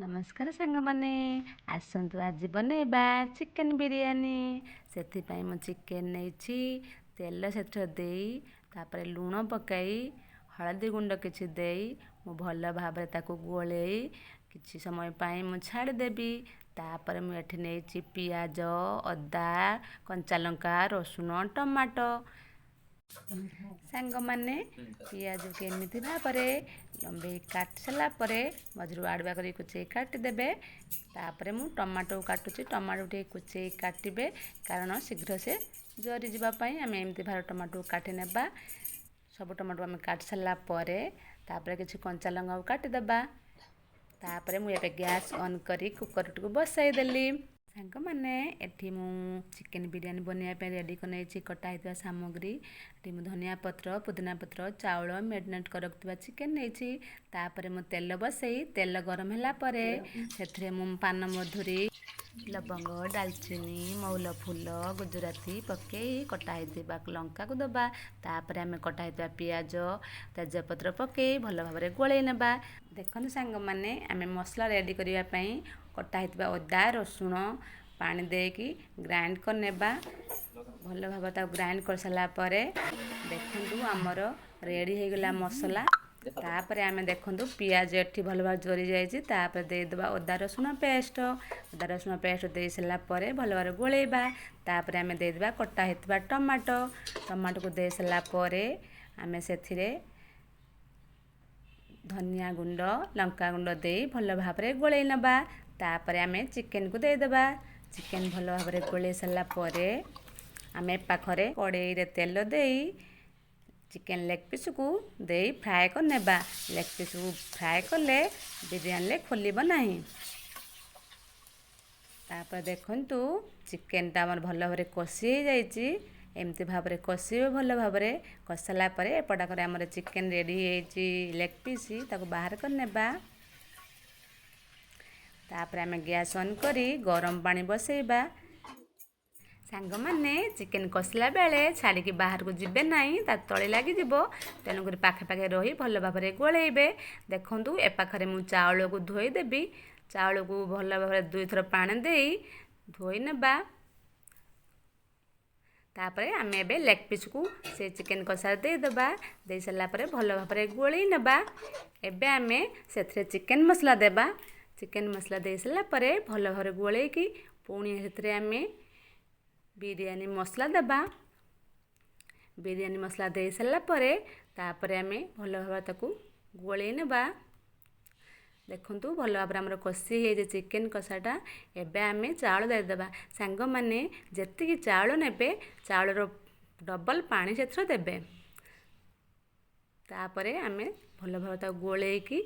ନମସ୍କାର ସାଙ୍ଗମାନେ, ଆସନ୍ତୁ ଆଜି ବନେଇବା ଚିକେନ୍ ବିରିୟାନୀ। ସେଥିପାଇଁ ମୁଁ ଚିକେନ୍ ନେଇଛି, ତେଲ ସେଥିରେ ଦେଇ ତାପରେ ଲୁଣ ପକାଇ ହଳଦୀ ଗୁଣ୍ଡ କିଛି ଦେଇ ମୁଁ ଭଲ ଭାବରେ ତାକୁ ଗୋଳେଇ କିଛି ସମୟ ପାଇଁ ମୁଁ ଛାଡ଼ିଦେବି। ତାପରେ ମୁଁ ଏଠି ନେଇଛି ପିଆଜ, ଅଦା, କଞ୍ଚାଲଙ୍କା, ରସୁଣ, ଟମାଟୋ। ସାଙ୍ଗମାନେ, ପିଆଜକୁ ଏମିତି ଭାବରେ ଲମ୍ବେଇ କାଟି ସାରିଲା ପରେ ମଝିରୁ ଆଡ଼ୁଆ କରି କୁଚେଇ କାଟିଦେବେ। ତାପରେ ମୁଁ ଟମାଟୋକୁ କାଟୁଛି। ଟମାଟୋ ଟିକେ କୁଚେଇ କାଟିବେ, କାରଣ ଶୀଘ୍ର ସେ ଜରିଯିବା ପାଇଁ ଆମେ ଏମିତି ଭାବରେ ଟମାଟୋକୁ କାଟି ନେବା। ସବୁ ଟମାଟୋ ଆମେ କାଟି ସାରିଲା ପରେ ତାପରେ କିଛି କଞ୍ଚା ଲଙ୍କାକୁ କାଟିଦେବା। ତାପରେ ମୁଁ ଏବେ ଗ୍ୟାସ୍ ଅନ୍ କରି କୁକରଟିକୁ ବସାଇଦେଲି। ସାଙ୍ଗମାନେ, ଏଠି ମୁଁ ଚିକେନ୍ ବିରିୟାନୀ ବନେଇବା ପାଇଁ ରେଡ଼ି କରିନେଇଛି କଟା ହେଇଥିବା ସାମଗ୍ରୀ। ଏଠି ମୁଁ ଧନିଆ ପତ୍ର, ପୁଦିନା ପତ୍ର, ଚାଉଳ, ମ୍ୟାରିନେଟ୍ କରି ରଖିଥିବା ଚିକେନ୍ ନେଇଛି। ତାପରେ ମୁଁ ତେଲ ବସେଇ ତେଲ ଗରମ ହେଲା ପରେ ସେଥିରେ ମୁଁ ପାନ ମଧୁରୀ, ଲବଙ୍ଗ, ଡାଲଚିନି, ମହୁଲ ଫୁଲ, ଗୁଜୁରାତି ପକାଇ କଟା ହେଇଥିବା ଲଙ୍କାକୁ ଦେବା। ତାପରେ ଆମେ କଟା ହେଇଥିବା ପିଆଜ, ତେଜପତ୍ର ପକାଇ ଭଲ ଭାବରେ ଗୋଳେଇ ନେବା। ଦେଖନ୍ତୁ ସାଙ୍ଗମାନେ, ଆମେ ମସଲା ରେଡ଼ି କରିବା ପାଇଁ କଟା ହେଇଥିବା ଅଦା, ରସୁଣ ପାଣି ଦେଇକି ଗ୍ରାଇଣ୍ଡ କରିନେବା। ଭଲ ଭାବରେ ତାକୁ ଗ୍ରାଇଣ୍ଡ କରିସାରିଲା ପରେ ଦେଖନ୍ତୁ ଆମର ରେଡ଼ି ହେଇଗଲା ମସଲା। ତାପରେ ଆମେ ଦେଖନ୍ତୁ ପିଆଜ ଏଠି ଭଲ ଭାବରେ ଜରି ଯାଇଛି। ତାପରେ ଦେଇଦେବା ଅଦା ରସୁଣ ପେଷ୍ଟ। ଅଦା ରସୁଣ ପେଷ୍ଟ ଦେଇ ସାରିଲା ପରେ ଭଲ ଭାବରେ ଗୋଳେଇବା। ତାପରେ ଆମେ ଦେଇଦେବା କଟା ହେଇଥିବା ଟମାଟୋ। ଟମାଟୋକୁ ଦେଇ ସାରିଲା ପରେ ଆମେ ସେଥିରେ ଧନିଆ ଗୁଣ୍ଡ, ଲଙ୍କା ଗୁଣ୍ଡ ଦେଇ ଭଲ ଭାବରେ ଗୋଳେଇ ନେବା। ତାପରେ ଆମେ ଚିକେନକୁ ଦେଇଦେବା। ଚିକେନ ଭଲ ଭାବରେ ଗୋଳେଇ ସାରିଲା ପରେ ଆମେ ପାଖରେ କଡ଼େଇରେ ତେଲ ଦେଇ ଚିକେନ୍ ଲେଗ୍ ପିସ୍କୁ ଦେଇ ଫ୍ରାଏ କରିନେବା। ଲେଗ୍ ପିସ୍କୁ ଫ୍ରାଏ କଲେ ବିରିୟାନୀରେ ଖୋଲିବ ନାହିଁ। ତାପରେ ଦେଖନ୍ତୁ ଚିକେନଟା ଆମର ଭଲ ଭାବରେ କଷି ହେଇଯାଇଛି। ଏମିତି ଭାବରେ କଷିବେ। ଭଲ ଭାବରେ କଷିଲା ପରେ ଏପଟାକରେ ଆମର ଚିକେନ୍ ରେଡ଼ି ହେଇଯାଇଛି ଲେଗ୍ ପିସ୍, ତାକୁ ବାହାର କରିନେବା। ତାପରେ ଆମେ ଗ୍ୟାସ୍ ଅନ୍ କରି ଗରମ ପାଣି ବସେଇବା। ସାଙ୍ଗମାନେ, ଚିକେନ୍ କଷିଲା ବେଳେ ଛାଡ଼ିକି ବାହାରକୁ ଯିବେ ନାହିଁ, ତା ତଳେ ଲାଗିଯିବ। ତେଣୁକରି ପାଖେ ପାଖେ ରହି ଭଲ ଭାବରେ ଗୋଳେଇବେ। ଦେଖନ୍ତୁ, ଏ ପାଖରେ ମୁଁ ଚାଉଳକୁ ଧୋଇଦେବି। ଚାଉଳକୁ ଭଲ ଭାବରେ ଦୁଇଥର ପାଣି ଦେଇ ଧୋଇ ନେବା। ତାପରେ ଆମେ ଏବେ ଲେଗ୍ ପିସ୍କୁ ସେ ଚିକେନ୍ କଷାରେ ଦେଇଦେବା। ଦେଇ ସାରିଲା ପରେ ଭଲ ଭାବରେ ଗୋଳେଇ ନେବା। ଏବେ ଆମେ ସେଥିରେ ଚିକେନ୍ ମସଲା ଦେବା। ଚିକେନ୍ ମସଲା ଦେଇ ସାରିଲା ପରେ ଭଲ ଭାବରେ ଗୋଳେଇକି ପୁଣି ସେଥିରେ ଆମେ ବିରିୟାନୀ ମସଲା ଦେବା। ବିରିୟାନୀ ମସଲା ଦେଇ ସାରିଲା ପରେ ତାପରେ ଆମେ ଭଲ ଭାବରେ ତାକୁ ଗୋଳେଇ ନେବା। ଦେଖନ୍ତୁ, ଭଲ ଭାବରେ ଆମର କଷି ହେଇଯାଇଛି ଚିକେନ୍ କଷାଟା। ଏବେ ଆମେ ଚାଉଳ ଦେଇଦେବା। ସାଙ୍ଗମାନେ, ଯେତିକି ଚାଉଳ ନେବେ ଚାଉଳର ଡବଲ୍ ପାଣି ସେଥିରେ ଦେବେ। ତାପରେ ଆମେ ଭଲ ଭାବରେ ତାକୁ ଗୋଳେଇକି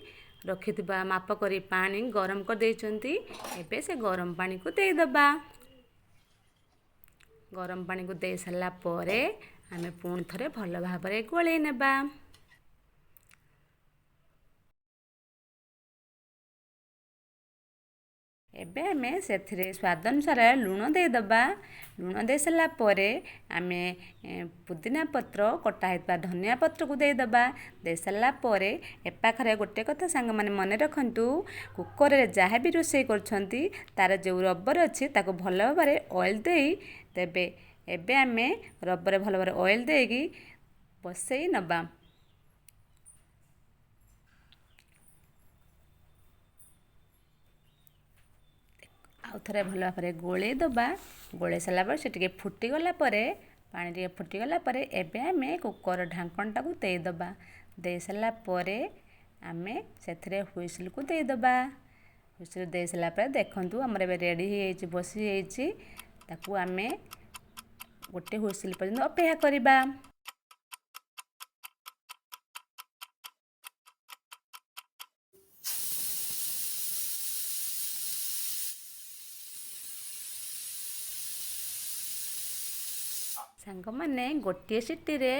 ରଖିଥିବା ମାପ କରି ପାଣି ଗରମ କରିଦେଇଛନ୍ତି। ଏବେ ସେ ଗରମ ପାଣିକୁ ଦେଇଦେବା। ଗରମ ପାଣିକୁ ଦେଇ ସାରିଲା ପରେ ଆମେ ପୁଣି ଥରେ ଭଲ ଭାବରେ ଗୋଳେଇ ନେବା। ଏବେ ଆମେ ସେଥିରେ ସ୍ୱାଦ ଅନୁସାରେ ଲୁଣ ଦେଇଦେବା। ଲୁଣ ଦେଇ ସାରିଲା ପରେ ଆମେ ପୁଦିନା ପତ୍ର, କଟା ହେଇଥିବା ଧନିଆ ପତ୍ରକୁ ଦେଇଦେବା। ଦେଇ ସାରିଲା ପରେ ଏପାଖରେ ଗୋଟେ କଥା ସାଙ୍ଗମାନେ ମନେ ରଖନ୍ତୁ, କୁକରରେ ଯାହା ବି ରୋଷେଇ କରୁଛନ୍ତି ତା'ର ଯେଉଁ ରବର ଅଛି ତାକୁ ଭଲ ଭାବରେ ଅଏଲ୍ ଦେଇ ଦେବେ। ଏବେ ଆମେ ରବରରେ ଭଲ ଭାବରେ ଅଏଲ୍ ଦେଇକି ବସେଇ ନେବା। ଆଉ ଥରେ ଭଲ ଭାବରେ ଗୋଳେଇ ଦେବା। ଗୋଳେଇ ସାରିଲା ପରେ ସେ ଟିକେ ଫୁଟିଗଲା ପରେ, ପାଣି ଟିକେ ଫୁଟିଗଲା ପରେ ଏବେ ଆମେ କୁକର ଢାଙ୍କଣଟାକୁ ଦେଇଦେବା। ଦେଇ ସାରିଲା ପରେ ଆମେ ସେଥିରେ ହୁଇସିଲକୁ ଦେଇଦେବା। ହୁଇସିଲ ଦେଇ ସାରିଲା ପରେ ଦେଖନ୍ତୁ ଆମର ଏବେ ରେଡ଼ି ହେଇଯାଇଛି, ବସିଯାଇଛି। ତାକୁ ଆମେ ଗୋଟେ ହୁଇସିଲ ପର୍ଯ୍ୟନ୍ତ ଅପେକ୍ଷା କରିବା। ସାଙ୍ଗମାନେ, ଗୋଟିଏ ସିଟିରେ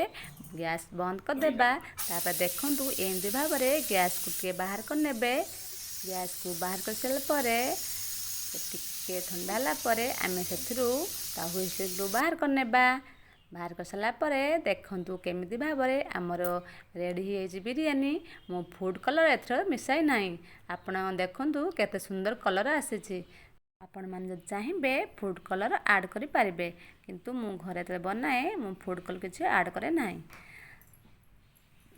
ଗ୍ୟାସ୍ ବନ୍ଦ କରିଦେବା। ତାପରେ ଦେଖନ୍ତୁ, ଏମିତି ଭାବରେ ଗ୍ୟାସ୍କୁ ଟିକେ ବାହାର କରିନେବେ। ଗ୍ୟାସ୍କୁ ବାହାର କରିସାରିଲା ପରେ ଟିକେ ଥଣ୍ଡା ହେଲା ପରେ ଆମେ ସେଥିରୁ ତା ହୁଇସିଲରୁ ବାହାର କରିନେବା। ବାହାର କରିସାରିଲା ପରେ ଦେଖନ୍ତୁ କେମିତି ଭାବରେ ଆମର ରେଡ଼ି ହେଇଯାଇଛି ବିରିୟାନୀ। ମୁଁ ଫୁଡ଼୍ କଲର୍ ଏଥର ମିଶାଇ ନାହିଁ। ଆପଣ ଦେଖନ୍ତୁ କେତେ ସୁନ୍ଦର କଲର୍ ଆସିଛି। ଆପଣମାନେ ଯଦି ଚାହିଁବେ ଫୁଡ଼୍ କଲର୍ ଆଡ଼୍ କରିପାରିବେ, କିନ୍ତୁ ମୁଁ ଘରେ ଯେତେବେଳେ ବନାଏ ମୁଁ ଫୁଡ଼୍ କଲର୍ କିଛି ଆଡ଼୍ କରେ ନାହିଁ।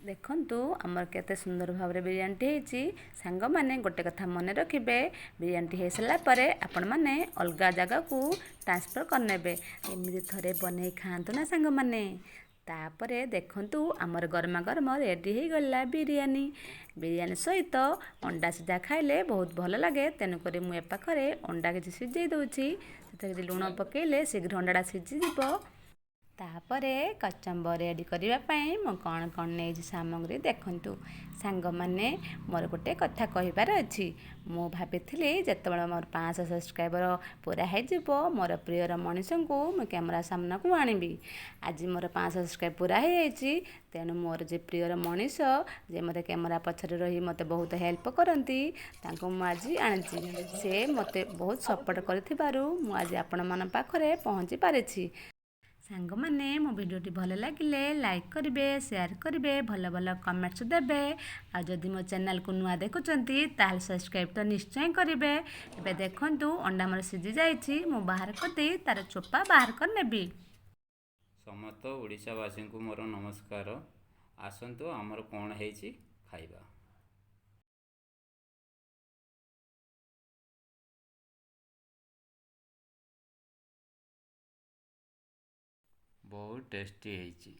ଦେଖନ୍ତୁ ଆମର କେତେ ସୁନ୍ଦର ଭାବରେ ବିରିୟାନୀଟି ହେଇଛି। ସାଙ୍ଗମାନେ, ଗୋଟେ କଥା ମନେ ରଖିବେ, ବିରିୟାନୀଟି ହେଇସାରିଲା ପରେ ଆପଣମାନେ ଅଲଗା ଜାଗାକୁ ଟ୍ରାନ୍ସଫର୍ କରିନେବେ। ଏମିତି ଥରେ ବନେଇ ଖାଆନ୍ତୁ ନା ସାଙ୍ଗମାନେ। ତାପରେ ଦେଖନ୍ତୁ ଆମର ଗରମା ଗରମ ରେଡ଼ି ହେଇଗଲା ବିରିୟାନୀ। ବିରିୟାନୀ ସହିତ ଅଣ୍ଡା ସିଝା ଖାଇଲେ ବହୁତ ଭଲ ଲାଗେ, ତେଣୁକରି ମୁଁ ଏ ପାଖରେ ଅଣ୍ଡା କିଛି ସିଝେଇ ଦେଉଛି। ସେଥିରେ କିଛି ଲୁଣ ପକାଇଲେ ଶୀଘ୍ର ଅଣ୍ଡାଟା ସିଝିଯିବ। ତାପରେ କଚମ୍ବର ରେଡ଼ି କରିବା ପାଇଁ ମୁଁ କ'ଣ କ'ଣ ନେଇଛି ସାମଗ୍ରୀ ଦେଖନ୍ତୁ। ସାଙ୍ଗମାନେ, ମୋର ଗୋଟେ କଥା କହିବାର ଅଛି। ମୁଁ ଭାବିଥିଲି ଯେତେବେଳେ ମୋର 500 ସବସ୍କ୍ରାଇବର ପୂରା ହେଇଯିବ, ମୋର ପ୍ରିୟର ମଣିଷଙ୍କୁ ମୁଁ କ୍ୟାମେରା ସାମ୍ନାକୁ ଆଣିବି। ଆଜି ମୋର 500 ସବସ୍କ୍ରାଇବ୍ ପୂରା ହେଇଯାଇଛି, ତେଣୁ ମୋର ଯେ ପ୍ରିୟର ମଣିଷ, ଯେ ମୋତେ କ୍ୟାମେରା ପଛରେ ରହି ମୋତେ ବହୁତ ହେଲ୍ପ କରନ୍ତି, ତାଙ୍କୁ ମୁଁ ଆଜି ଆଣିଛି। ସେ ମୋତେ ବହୁତ ସପୋର୍ଟ କରିଥିବାରୁ ମୁଁ ଆଜି ଆପଣମାନଙ୍କ ପାଖରେ ପହଞ୍ଚି ପାରିଛି। ସାଙ୍ଗମାନେ, ମୋ ଭିଡ଼ିଓଟି ଭଲ ଲାଗିଲେ ଲାଇକ୍ କରିବେ, ସେୟାର କରିବେ, ଭଲ ଭଲ କମେଣ୍ଟସ୍ ଦେବେ। ଆଉ ଯଦି ମୋ ଚ୍ୟାନେଲକୁ ନୂଆ ଦେଖୁଛନ୍ତି, ତାହେଲେ ସବସ୍କ୍ରାଇବ୍ ତ ନିଶ୍ଚୟ କରିବେ। ଏବେ ଦେଖନ୍ତୁ ଅଣ୍ଡା ମୋର ସିଝି ଯାଇଛି। ମୁଁ ବାହାର କରିଦେଇ ତା'ର ଚୋପା ବାହାର କରିନେବି। ସମସ୍ତ ଓଡ଼ିଶାବାସୀଙ୍କୁ ମୋର ନମସ୍କାର। ଆସନ୍ତୁ ଆମର କ'ଣ ହେଇଛି ଖାଇବା। ବହୁତ ଟେଷ୍ଟି ହେଇଛି।